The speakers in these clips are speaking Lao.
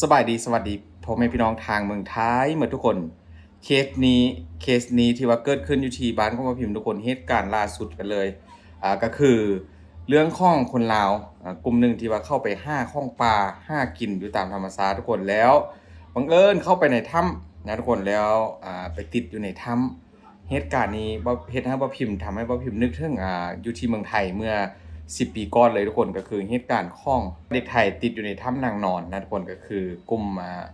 ສະບາຍດີ ສະຫວັດດີພໍ່ແມ່ພີ່ນ້ອງທາງເມືອງໄທໝົດທຸກຄົນ. ເຄສນີ້ ເຄສນີ້ທີ່ວ່າເກີດຂຶ້ນຢູ່ທີ່ບ້ານຂອງບ່າວພິມທຸກຄົນ, ເຫດການລ່າສຸດກັນເລີຍ ອ່າ ກໍຄືເລື່ອງຂອງຄົນລາວ ອ່າ ກຸ່ມໜຶ່ງທີ່ວ່າເຂົ້າໄປຫາຂອງປ່າຫາກິນຢູ່ຕາມທຳມະຊາດທຸກຄົນ, ແລ້ວບັງເອີນເຂົ້າໄປໃນຖ້ຳນະທຸກຄົນ, ແລ້ວ ອ່າ ໄປຕິດຢູ່ໃນຖ້ຳ. ເຫດການນີ້ເຮັດໃຫ້ບ່າວພິມ ທຳໃຫ້ບ່າວພິມນຶກເຖິງ ອ່າ ຢູ່ທີ່ເມືອງໄທເມື່ອສິບປີກ່ອນເລີຍທຸກຄົນ, ກໍຄືເຫດການຂອງເດັກໄທຕິດຢູ່ໃນຖ້ຳນາງນອນນະທຸກຄົນ, ກໍຄືກຸ່ມ ອ່າ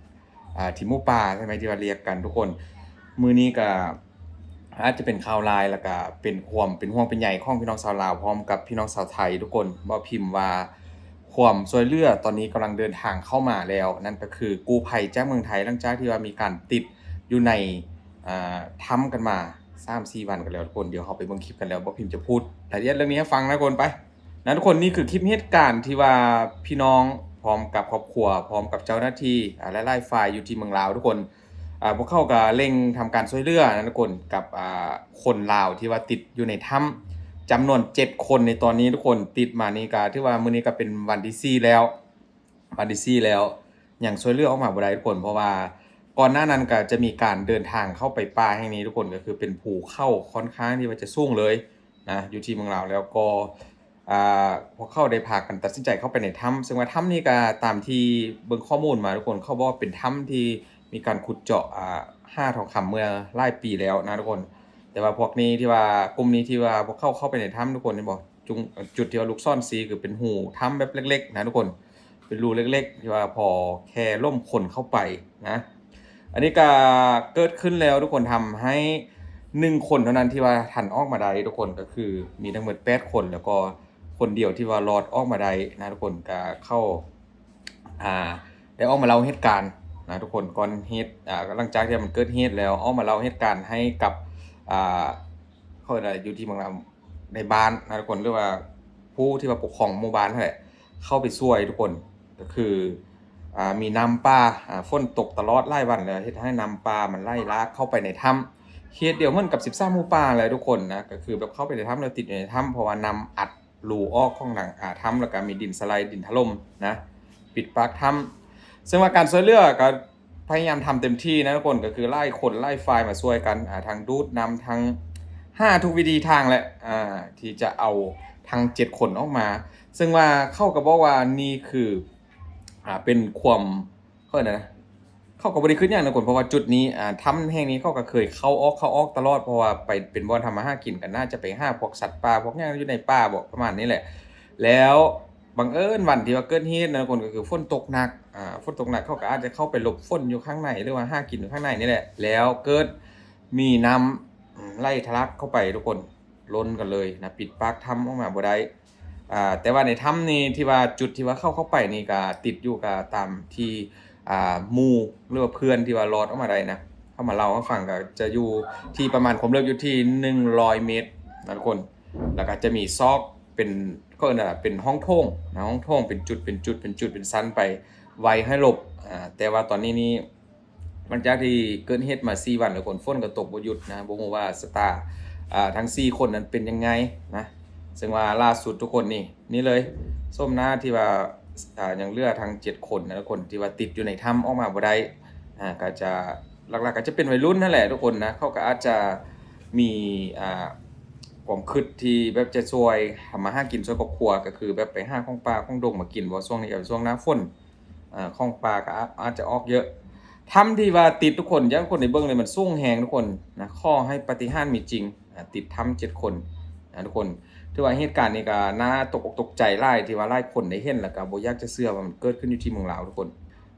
ອ່າ ທີມໝູປ່າໃຊ່ໄໝ ທີ່ວ່າລຽກກັນທຸກຄົນ. ມື້ນີ້ກໍອາດຈະເປັນຂ່າວລາຍ ແລ້ວກໍເປັນຄວາມເປັນຫ່ວງເປັນໃຍຂອງພີ່ນ້ອງຊາວລາວ ພ້ອມກັບພີ່ນ້ອງຊາວໄທທຸກຄົນ. ບ່າວພິມວ່າຄວາມຊ່ວຍເຫຼືອຕອນນີ້ກຳລັງເດີນທາງເຂົ້າມາແລ້ວ, ນັ້ນກໍຄືກູ້ໄພຈາກເມືອງໄທ, ຫຼັງຈາກທີ່ວ່າມີການຕິດຢູ່ໃນ ອ່າ ຖ້ຳກັນມາສາມສີ່ວັນກັນແລ້ວທຸກຄົນ. ດຽວເຮົາໄປເບິ່ງຄລິບກັນ ແລ້ວບ່າວພິມຈະພູດລາຍລະອຽດເລື່ອງນີ້ໃຫ້ຟັງນະທຸກຄົນ. ໄປນະທຸກຄົນ, ນີ້ຄືຄລິບເຫດການທີ່ວ່າພີ່ນ້ອງພ້ອມກັບຄອບຄົວ ພ້ອມກັບເຈົ້າໜ້າທີ່ ອ່າ ຫຼາຍໆຝ່າຍຢູ່ທີ່ເມືອງລາວທຸກຄົນ. ອ່າ ພວກເຂົາກໍເລັ່ງທຳການຊ່ວຍເຫຼືອນະທຸກຄົນ ກັບ ອ່າ ຄົນລາວທີ່ວ່າຕິດຢູ່ໃນຖ້ຳຈຳນວນເຈັດຄົນໃນຕອນນີ້ທຸກຄົນ. ຕິດມານີ້ກໍຖືວ່າມື້ນີ້ກໍເປັນວັນທີສີ່ແລ້ວ ວັນທີສີ່ແລ້ວ ຍັງຊ່ວຍເຫຼືອອອກມາບໍ່ໄດ້ທຸກຄົນ, ເພາະວ່າກ່ອນໜ້ານັ້ນກໍຈະມີການເດີນທາງເຂົ້າໄປປ່າແຫ່ງນີ້ທຸກຄົນ, ກໍຄືເປັນພູເຂົາຂ້ອນຂ້າງທີ່ວ່າຈະສູງເລີຍນະ ຢູ່ທີ່ເມືອງລາວ. ແລ້ວກໍ ອ່າ ພວກເຂົາໄດ້ພາກັນຕັດສິນໃຈເຂົ້າໄປໃນຖ້ຳ, ເຊິ່ງວ່າຖ້ຳນີ້ກໍຕາມທີ່ເບິ່ງຂໍ້ມູນມາທຸກຄົນ, ເຂົາບອກວ່າເປັນຖ້ຳທີ່ມີການຂຸດເຈາະ ອ່າ ຫາທອງຄຳເມື່ອຫຼາຍປີແລ້ວນະທຸກຄົນ. ແຕ່ວ່າພວກນີ້ທີ່ວ່າ ກຸ່ມນີ້ທີ່ວ່າພວກເຂົາເຂົ້າໄປໃນຖ້ຳທຸກຄົນ ເຫັນບໍ່? ຈຸ ຈຸດທີ່ວ່າລູກສອນຊີ້ຄືເປັນຮູຖ້ຳແບບເລັກໆນະທຸກຄົນ, ເປັນຮູເລັກໆ ທີ່ວ່າພໍແຄ່ລົມຄົນເຂົ້າໄປນະ. ອັນນີ້ກໍເກີດຂຶ້ນແລ້ວທຸກຄົນ, ທຳໃຫ້ໜຶ່ງຄົນເທົ່ານັ້ນທີ່ວ່າທັນອອກມາໄດ້ທຸກຄົນ, ກໍຄືມີທັງໝົດແປດຄົນ ແລ້ວກໍຄົນດຽວທີ່ວ່າລອດອອກມາໄດ້ນະທຸກຄົນ, ກໍເຂົ້າ ອ່າ ໄດ້ອອກມາເລົ່າເຫດການນະທຸກຄົນ. ກ່ອນເຫດ ອ່າ ຫຼັງຈາກທີ່ມັນເກີດເຫດແລ້ວ ອອກມາເລົ່າເຫດການໃຫ້ກັບ ອ່າ ເຂົາເອີ້ນວ່າ ຢູ່ທີ່ເມືອງລາວ ໃນບ້ານນະທຸກຄົນ ຫຼືວ່າຜູ້ທີ່ວ່າປົກຄອງໝູ່ບ້ານຫັ້ນແຫຼະ ເຂົ້າໄປຊ່ວຍທຸກຄົນ. ກໍຄື ອ່າ ມີນ້ຳປ່າ ອ່າ ຝົນຕົກຕະຫຼອດຫຼາຍວັນແລ້ວ ເຮັດໃຫ້ນ້ຳປ່າມັນໄຫຼຫຼາກເຂົ້າໄປໃນຖ້ຳ. ເຄສດຽວເໝືອນກັບສິບສາມໝູ່ປ່າແຫຼະທຸກຄົນນະ, ກໍຄືແບບເຂົ້າໄປໃນຖ້ຳແລ້ວຕິດຢູ່ໃນຖ້ຳ ເພາະວ່ານ້ຳອັດ ຮູອອກຂອງຫຼັງ ອ່າ ຖ້ຳ ແລ້ວກໍມີດິນສະໄລ ດິນຖະຫຼົ່ມນະ ປິດປາກຖ້ຳ. ເຊິ່ງວ່າການຊ່ວຍເຫຼືອກໍພະຍາຍາມທຳເຕັມທີ່ນະທຸກຄົນ, ກໍຄືຫຼາຍຄົນຫຼາຍຝ່າຍມາຊ່ວຍກັນ ອ່າ ທັງດູດນ້ຳ ທັງຫາທຸກວິທີທາງແຫຼະ ອ່າ ທີ່ຈະເອົາທັງເຈັດຄົນອອກມາ. ເຊິ່ງວ່າເຂົາກໍບອກວ່ານີ້ຄື ອ່າ ເປັນຄວາມ ເຂົາເອີ້ນຫຍັງນະ ເຂົາກໍບໍ່ໄດ້ຄິດຫຍັງນະທຸກຄົນ, ເພາະວ່າຈຸດນີ້ ອ່າ ຖ້ຳແຫ່ງນີ້ເຂົາກໍເຄີຍເຂົ້າອອກ ເຂົ້າອອກຕະຫຼອດ, ເພາະວ່າໄປເປັນບ່ອນທຳມາຫາກິນ ກໍໜ້າຈະໄປຫາພວກສັດປ່າ ພວກຫຍັງຢູ່ໃນປ່າບໍ ປະມານນີ້ແຫຼະ. ແລ້ວບັງເອີນວັນທີ່ວ່າເກີດເຫດນະທຸກຄົນ ກໍຄືຝົນຕົກໜັກ ອ່າ ຝົນຕົກໜັກ ເຂົາກໍອາດຈະເຂົ້າໄປຫຼົບຝົນຢູ່ຂ້າງໃນ ຫຼືວ່າຫາກິນຢູ່ຂ້າງໃນນີ້ແຫຼະ, ແລ້ວເກີດມີນ້ຳ ອາ ໄຫຼທະລັກເຂົ້າໄປທຸກຄົນ ລົ້ນກັນເລີຍນະ ປິດປາກຖ້ຳອອກມາບໍ່ໄດ້. ອ່າ ແຕ່ວ່າໃນຖ້ຳນີ້ ທີ່ວ່າຈຸດທີ່ວ່າເຂົາເຂົ້າໄປນີ້ ກະຕິດຢູ່ ກະຕາມທີ່ ອ່າ ໝູ່ ຫຼືວ່າເພື່ອນທີ່ວ່າລອດອອກມາໄດ້ນະ ເຂົາມາເລົ່າໃຫ້ຟັງ ກະຈະຢູ່ທີ່ປະມານຄວາມເລິກຢູ່ທີ່ໜຶ່ງຮ້ອຍເມດນະທຸກຄົນ. ແລ້ວກະຈະມີຊອກເປັນ ເຂົາເອີ້ນວ່າເປັນຫ້ອງໂຖງນະ ຫ້ອງໂຖງເປັນຈຸດ ເປັນຈຸດ ເປັນຈຸດ ເປັນຊັ້ນໄປ ໄວ້ໃຫ້ຫຼົບ. ອ່າ ແຕ່ວ່າຕອນນີ້ນີ້ ຫຼັງຈາກທີ່ເກີດເຫດມາສີ່ວັນແລ້ວ ຝົນ ຝົນກໍຕົກບໍ່ຢຸດນະ ບໍ່ຮູ້ວ່າຊະຕາ ອ່າ ທັງສີ່ຄົນນັ້ນເປັນຍັງໄງນະ. ເຊິ່ງວ່າລ່າສຸດທຸກຄົນນີ້ ນີ້ເລີຍ ໂສມໜ້າທີ່ວ່າ ອ່າ ຍັງເຫຼືອທັງເຈັດຄົນນະ ຄົນທີ່ວ່າຕິດຢູ່ໃນຖ້ຳອອກມາບໍ່ໄດ້ ອ່າ ກໍຈະ ຫຼັກໆກໍຈະເປັນໄວລຸ້ນນັ້ນແຫຼະທຸກຄົນນະ. ເຂົາກໍອາດຈະມີ ອ່າ ຄວາມຄິດທີ່ແບບຈະຊ່ວຍທຳມາຫາກິນ ຊ່ວຍຄອບຄົວ ກໍຄືແບບໄປຫາຂອງປ່າຂອງດົງມາກິນ ເພາະວ່າຊ່ວງນີ້ກໍເປັນຊ່ວງໜ້າຝົນ ອ່າ ຂອງປ່າກໍອາ ອາດຈະອອກເຍອະ. ຖ້ຳທີ່ວ່າຕິດທຸກຄົນ ຢາກໃຫ້ທຸກຄົນໄດ້ເບິ່ງເລີຍ ມັນສູງແຮງທຸກຄົນນະ ຂໍໃຫ້ປາຕິຫານມີຈິງ. ອ່າ ຕິດຖ້ຳເຈັດຄົນນະທຸກຄົນ. ຖືວ່າເຫດການນີ້ກໍໜ້າຕົກອົກຕົກໃຈຫຼາຍ ທີ່ວ່າຫຼາຍຄົນໄດ້ເຫັນ ແລ້ວກໍບໍ່ຢາກຈະເຊື່ອວ່າມັນເກີດຂຶ້ນຢູ່ທີ່ເມືອງລາວທຸກຄົນ.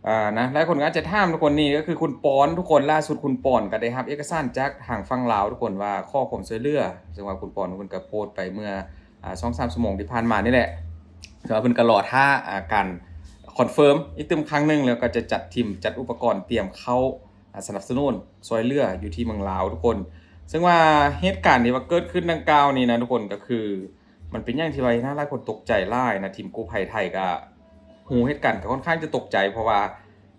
ອ່າ ນະ ຫຼາຍຄົນກໍອາດຈະຖາມທຸກຄົນ ນີ້ກໍຄືຄຸນປອນທຸກຄົນ. ລ່າສຸດຄຸນປອນກໍໄດ້ຮັບເອກະສານຈາກທາງຝັ່ງລາວທຸກຄົນ ວ່າຂໍຄວາມຊ່ວຍເຫຼືອ. ເຊິ່ງວ່າຄຸນປອນເພິ່ນກໍໂພສໄປເມື່ອ ອ່າ ສອງສາມຊົ່ວໂມງທີ່ຜ່ານມານີ້ແຫຼະ ແຕ່ວ່າເພິ່ນກໍລໍຖ້າ ອ່າ ການຄອນເຟີມອີກຕື່ມຄັ້ງໜຶ່ງ ແລ້ວກໍຈະຈັດທີມ ຈັດອຸປະກອນຕຽມເຂົ້າ ອ່າ ສະໜັບສະໜູນຊ່ວຍເຫຼືອຢູ່ທີ່ເມືອງລາວທຸກຄົນ. ເຊິ່ງວ່າເຫດການທີ່ວ່າເກີດຂຶ້ນດັ່ງກ່າວນີ້ນະທຸກຄົນ ກໍຄືມັນເປັນຫຍັງທີ່ວ່າເຮັດໃຫ້ຫຼາຍຄົນຕົກໃຈຫຼາຍນະ. ທີມກູ້ໄພໄທກໍຮູ້ເຫດການກໍຄ່ອນຂ້າງຈະຕົກໃຈ ເພາະວ່າ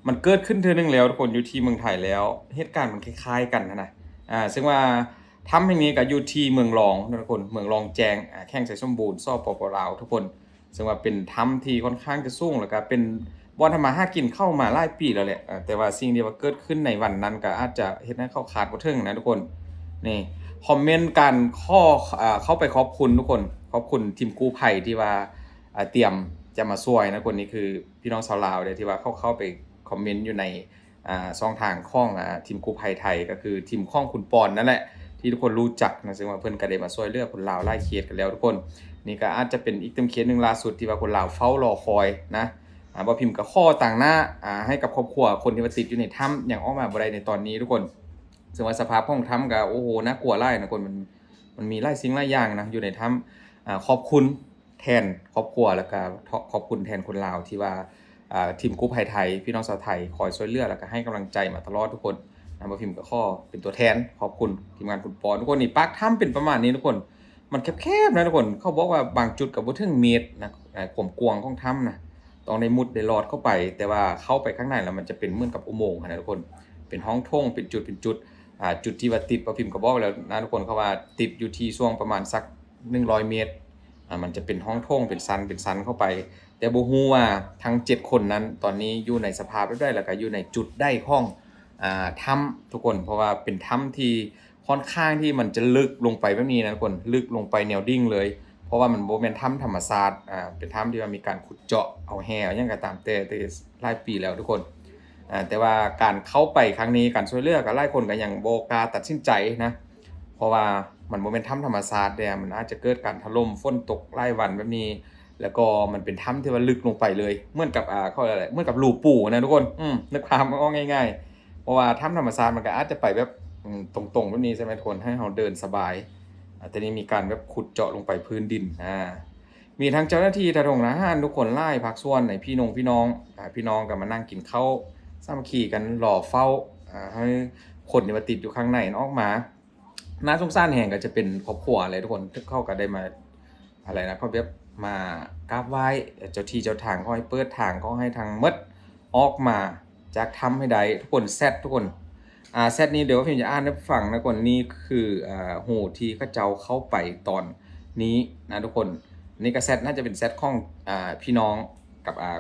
ມັນເກີດຂຶ້ນເທື່ອໜຶ່ງແລ້ວທຸກຄົນ ຢູ່ທີ່ເມືອງໄທແລ້ວ ເຫດການມັນຄ້າຍໆກັນຫັ້ນນະ. ອ່າ ເຊິ່ງວ່າຖ້ຳແຫ່ງນີ້ກໍຢູ່ທີ່ເມືອງລອງນະທຸກຄົນ ເມືອງລອງແຈ້ງ ອ່າ ແຂວງໄຊສົມບູນ ສປປ ລາວທຸກຄົນ. ເຊິ່ງວ່າເປັນຖ້ຳທີ່ຄ່ອນຂ້າງຈະສູງ ແລ້ວກໍເປັນ ບ່ອນທຳມາຫາກິນເຂົ້າມາຫຼາຍປີແລ້ວແຫຼະ ເອີ ແຕ່ວ່າສິ່ງທີ່ວ່າເກີດຂຶ້ນໃນວັນນັ້ນກໍອາດຈະເຮັດໃຫ້ເຂົາຄາດບໍ່ເຖິງນະທຸກຄົນ. ນີ້ຄອມເມັນການຂໍ ເອີ ເຂົ້າໄປຂອບຄຸນທຸກຄົນ ຂອບຄຸນທີມກູ້ໄພທີ່ວ່າ ເອີ ຕຽມຈະມາຊ່ວຍນະທຸກຄົນ. ນີ້ຄືພີ່ນ້ອງຊາວລາວເດ້ ທີ່ວ່າເຂົາເຂົ້າໄປຄອມເມັນຢູ່ໃນ ອ່າ ຊ່ອງທາງຂອງ ອ່າ ທີມກູ້ໄພໄທ ກໍຄືທີມຂອງຄຸນປອນນັ້ນແຫຼະ ທີ່ທຸກຄົນຮູ້ຈັກນະ ເຊິ່ງວ່າເພິ່ນກໍໄດ້ມາຊ່ວຍເຫຼືອຄົນລາວຫຼາຍເຄສກັນແລ້ວທຸກຄົນ. ນີ້ກໍອາດຈະເປັນອີກເຕັມເຄສໜຶ່ງລ່າສຸດທີ່ວ່າຄົນລາວເຝົ້າລໍຄອຍນະ. ອ່າ ບ່າວພິມກໍຂໍຕາງໜ້າ ອ່າ ໃຫ້ກັບຄອບຄົວຄົນທີ່ວ່າຕິດຢູ່ໃນຖ້ຳ ຍັງອອກມາບໍ່ໄດ້ໃນຕອນນີ້ທຸກຄົນ. ເຊິ່ງວ່າສະພາບຂອງຖ້ຳກໍ ໂອ້ໂຫ ໜ້າກົວຫຼາຍນະທຸກຄົນ. ມັນ ມັນມີຫຼາຍສິ່ງຫຼາຍຢ່າງນະ ຢູ່ໃນຖ້ຳ. ອ່າ ຂອບຄຸນ ແທນຄອບຄົວ ແລ້ວກະຂອບຄຸນແທນຄົນລາວທີ່ວ່າ ອ່າ ທີມກູ້ໄພໄທ ພີ່ນ້ອງຊາວໄທຄອຍຊ່ວຍເຫຼືອ ແລ້ວກະໃຫ້ກຳລັງໃຈມາຕະຫຼອດທຸກຄົນນະ. ບ່າວພິມກໍຂໍເປັນຕົວແທນຂອບຄຸນທີມງານຄຸນປອນທຸກຄົນ. ນີ້ປາກຖ້ຳເປັນປະມານນີ້ທຸກຄົນ ມັນແຄບໆນະທຸກຄົນ. ເຂົາບອກວ່າບາງຈຸດກໍບໍ່ເຖິງເມດນະ ອ່າ ຄວາມກວ້າງຂອງຖ້ຳນະ ຕ້ອງໄດ້ມຸດໄດ້ລອດເຂົ້າໄປ. ແຕ່ວ່າເຂົ້າໄປຂ້າງໃນແລ້ວ ມັນຈະເປັນເໝືອນກັບອຸໂມງຫັ້ນນະທຸກຄົນ ເປັນຫ້ອງໂຖງ ເປັນຈຸດເປັນຈຸດ. ອ່າ ຈຸດທີ່ວ່າຕິດ ບ່າວພິມກໍບອກແລ້ວນະທຸກຄົນ ເຂົາວ່າຕິດຢູ່ທີ່ຊ່ວງປະມານສັກ ໜຶ່ງຮ້ອຍເມດ ອ່າ ມັນຈະເປັນຫ້ອງໂຖງ ເປັນຊັ້ນ ເປັນຊັ້ນເຂົ້າໄປ. ແຕ່ບໍ່ຮູ້ວ່າທັງເຈັດຄົນນັ້ນ ຕອນນີ້ຢູ່ໃນສະພາບແບບໃດ ແລ້ວກະຢູ່ໃນຈຸດໃດຂອງ ອ່າ ຖ້ຳທຸກຄົນ ເພາະວ່າເປັນຖ້ຳທີ່ຄ່ອນຂ້າງທີ່ມັນຈະເລິກລົງໄປແບບນີ້ນະທຸກຄົນ ເລິກລົງໄປແນວດິ້ງເລີຍ. ເພາະວ່າມັນບໍ່ແມ່ນຖ້ຳທຳມະຊາດ ອ່າ ເປັນຖ້ຳທີ່ວ່າມີການຂຸດເຈາະເອົາແຮ່ເອົາຫຍັງກໍຕາມແຕ່ ແຕ່ຫຼາຍປີແລ້ວທຸກຄົນ. ອ່າ ແຕ່ວ່າການເຂົ້າໄປຄັ້ງນີ້ ການຊ່ວຍເຫຼືອກໍຫຼາຍຄົນກໍຍັງບໍ່ກ້າຕັດສິນໃຈນະ ເພາະວ່າມັນບໍ່ແມ່ນຖ້ຳທຳມະຊາດເດ້ ມັນອາດຈະເກີດການຖະຫຼົ່ມ ຝົນຕົກຫຼາຍວັນແບບນີ້ ແລ້ວກໍມັນເປັນຖ້ຳທີ່ວ່າເລິກລົງໄປເລີຍ ເໝືອນກັບ ອ່າ ເຂົາເອີ້ນຫຍັງ ເໝືອນກັບຮູປູນະທຸກຄົນ. ອືມ ນຶກພາບມັນອອກງ່າຍໆ ເພາະວ່າຖ້ຳທຳມະຊາດມັນກໍອາດຈະໄປແບບ ອືມ ຕົງໆແບບນີ້ໃຊ່ໄໝທຸກຄົນ ໃຫ້ເຮົາເດີນສະບາຍ. ອ່າ ແຕ່ນີ້ມີການແບບຂຸດເຈາະລົງໄປພື້ນດິນ ອ່າ ມີທັງເຈົ້າໜ້າທີ່ ທະໜົງທະຫານ ທຸກຄົນຫຼາຍພາກສ່ວນ ໃນພີ່ນ້ອງ ພີ່ນ້ອງ ອ່າ ພີ່ນ້ອງກໍມານັ່ງກິນເຂົ້າ ສາມັກຄີກັນ ລໍເຝົ້າ ອ່າ ໃຫ້ຄົນທີ່ວ່າຕິດຢູ່ຂ້າງໃນນັ້ນອອກມາ. ໜ້າສົງສານແຮງກໍຈະເປັນຄອບຄົວແຫຼະທຸກຄົນ ເຂົາກໍໄດ້ມາ ອະໄລນະ ເຂົາແບບມາກາບໄຫວ້ເຈົ້າທີ່ເຈົ້າທາງ ຂໍໃຫ້ເປີດທາງ ຂໍໃຫ້ທັງໝົດອອກມາຈາກຖ້ຳໃຫ້ໄດ້. ທຸກຄົນ ແຊັດ ທຸກຄົນ ອ່າ ແຊັດນີ້ ດຽວພີ່ຈະອ່ານໃຫ້ຟັງນະທຸກຄົນ. ນີ້ຄື ອ່າ ຮູທີ່ເຂົາເຈົ້າເຂົ້າໄປຕອນນີ້ນະທຸກຄົນ. ນີ້ກໍແຊັດ ໜ້າຈະເປັນແຊັດຂອງ ອ່າ ພີ່ນ້ອງກັບ ອ່າ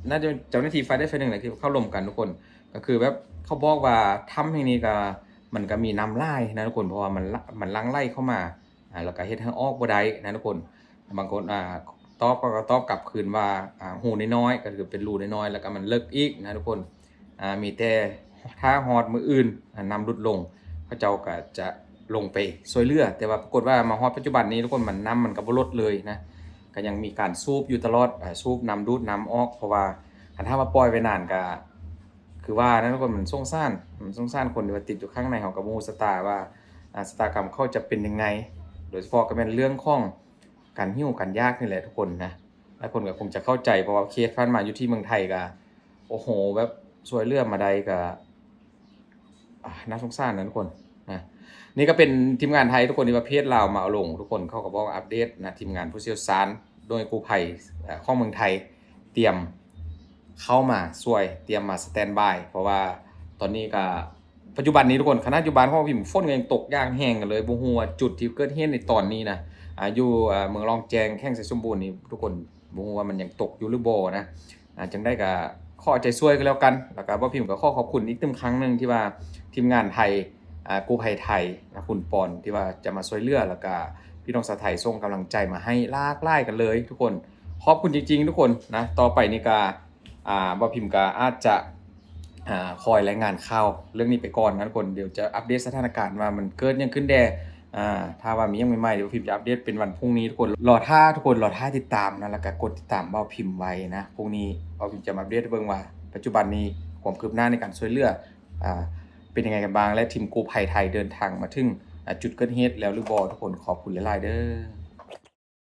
ໜ້າຈະເປັນເຈົ້າໜ້າທີ່ຝ່າຍໃດຝ່າຍໜຶ່ງແຫຼະ ທີ່ເຂົ້າລົມກັນທຸກຄົນ. ກໍຄືແບບເຂົາບອກວ່າຖ້ຳແຫ່ງນີ້ກໍ ມັນກໍມີນ້ຳຫຼາຍນະທຸກຄົນ ເພາະວ່າມັນ ມັນຫຼັ່ງໄຫຼເຂົ້າມາ ອ່າ ແລ້ວກໍເຮັດໃຫ້ອອກບໍ່ໄດ້ນະທຸກຄົນ. ບາງຄົນ ອ່າ ຕອບ ເຂົາກໍຕອບກັບຄືນວ່າ ອ່າ ຮູນ້ອຍໆ ກໍຄືເປັນຮູນ້ອຍໆ ແລ້ວກໍມັນເລິກອີກນະທຸກຄົນ. ອ່າ ມີແຕ່ຖ້າຮອດມື້ອື່ນ ອ່າ ນ້ຳຫຼຸດລົງ ເຂົາເຈົ້າກໍຈະລົງໄປຊ່ວຍເຫຼືອ. ແຕ່ວ່າປາກົດວ່າມາຮອດປັດຈຸບັນນີ້ທຸກຄົນ ມັນ ນ້ຳມັນກໍບໍ່ລົດເລີຍນະ ກໍຍັງມີການສູບຢູ່ຕະຫຼອດ ອ່າ ສູບນ້ຳ ດູດນ້ຳອອກ. ເພາະວ່າຄັນຖ້າວ່າປ່ອຍໄວ້ນານກໍ ຄືວ່ານັ້ນທຸກຄົນ ມັນສົງສານ ມັນສົງສານຄົນທີ່ວ່າຕິດຢູ່ຂ້າງໃນ. ເຮົາກໍບໍ່ຮູ້ຊະຕາວ່າ ອ່າ ຊະຕາກຳເຂົາຈະເປັນຍັງໄງ ໂດຍສະເພາະກໍແມ່ນເລື່ອງຂອງການຫິວການຢາກນີ້ແຫຼະທຸກຄົນນະ. ຫຼາຍຄົນກໍຄົງຈະເຂົ້າໃຈ ເພາະວ່າເຄສຜ່ານມາຢູ່ທີ່ເມືອງໄທກໍ ໂອ້ໂຫ ແບບຊ່ວຍເຫຼືອມາໄດ້ກໍ ອ່າ ໜ້າສົງສານນະທຸກຄົນນະ. ນີ້ກໍເປັນທີມງານໄທທຸກຄົນ ທີ່ວ່າເພຈລາວມາເອົາລົງ ທຸກຄົນເຂົາກໍບອກອັບເດດນະ. ທີມງານຜູ້ຊ່ຽວຊານ ໜ່ວຍກູ້ໄພ ເອີ ຂອງເມືອງໄທ ຕຽມເຂົ້າມາຊ່ວຍ ຕຽມມາສະແຕນບາຍ ເພາະວ່າຕອນນີ້ກໍ ປັດຈຸບັນນີ້ທຸກຄົນ ຂະໜາດຢູ່ບ້ານຂອງພິມ ຝົນກໍຍັງຕົກຢ່າງແຮງກັນເລີຍ. ບໍ່ຮູ້ວ່າຈຸດທີ່ເກີດເຫດໃນຕອນນີ້ນະ ອ່າ ຢູ່ ອ່າ ເມືອງລ່ອງແຈ້ງ ແຂວງໄຊສົມບູນນີ້ ທຸກຄົນ ບໍ່ຮູ້ວ່າມັນຍັງຕົກຢູ່ຫຼືບໍ່ນະ. ອ່າ ຈັ່ງໃດກໍຂໍເອົາໃຈຊ່ວຍກັນແລ້ວກັນ ແລ້ວກໍບ່າວພິມກໍຂໍຂອບຄຸນອີກເຖິງຄັ້ງໜຶ່ງ ທີ່ວ່າທີມງານໄທ ອ່າ ກູ້ໄພໄທນະ ຄຸນປອນ ທີ່ວ່າຈະມາຊ່ວຍເຫຼືອ ແລ້ວກໍພີ່ນ້ອງຊາວໄທສົ່ງກຳລັງໃຈມາໃຫ້ຫຼາກຫຼາຍກັນເລີຍທຸກຄົນ. ຂອບຄຸນຈິງໆທຸກຄົນນະ. ຕໍ່ໄປນີ້ກໍ ອ່າ ບ່າວພິມກໍອາດຈະ ອ່າ ຄອຍລາຍງານຂ່າວເລື່ອງນີ້ໄປກ່ອນນະທຸກຄົນ. ດຽວຈະອັບເດດສະຖານະການວ່າມັນເກີດຫຍັງຂຶ້ນແດ່. ອ່າ ຖ້າວ່າມີຫຍັງໃໝ່ໆ ດຽວພິມຈະອັບເດດເປັນວັນພຸ່ງນີ້ທຸກຄົນ. ລໍຖ້າທຸກຄົນ ລໍຖ້າຕິດຕາມນະ ແລ້ວກໍກົດຕິດຕາມບ່າວພິມໄວ້ນະ. ພຸ່ງນີ້ບ່າວພິມຈະມາອັບເດດໃຫ້ເບິ່ງວ່າປັດຈຸບັນນີ້ຄວາມຄືບໜ້າໃນການຊ່ວຍເຫຼືອ ອ່າ ເປັນຍັງໄງກັນບ້າງ ແລະ ທີມກູ້ໄພໄທເດີນທາງມາເຖິງ ອ່າ ຈຸດເກີດເຫດແລ້ວຫຼືບໍ່ທຸກຄົນ. ຂອບຄຸນຫຼາຍໆເດີ້.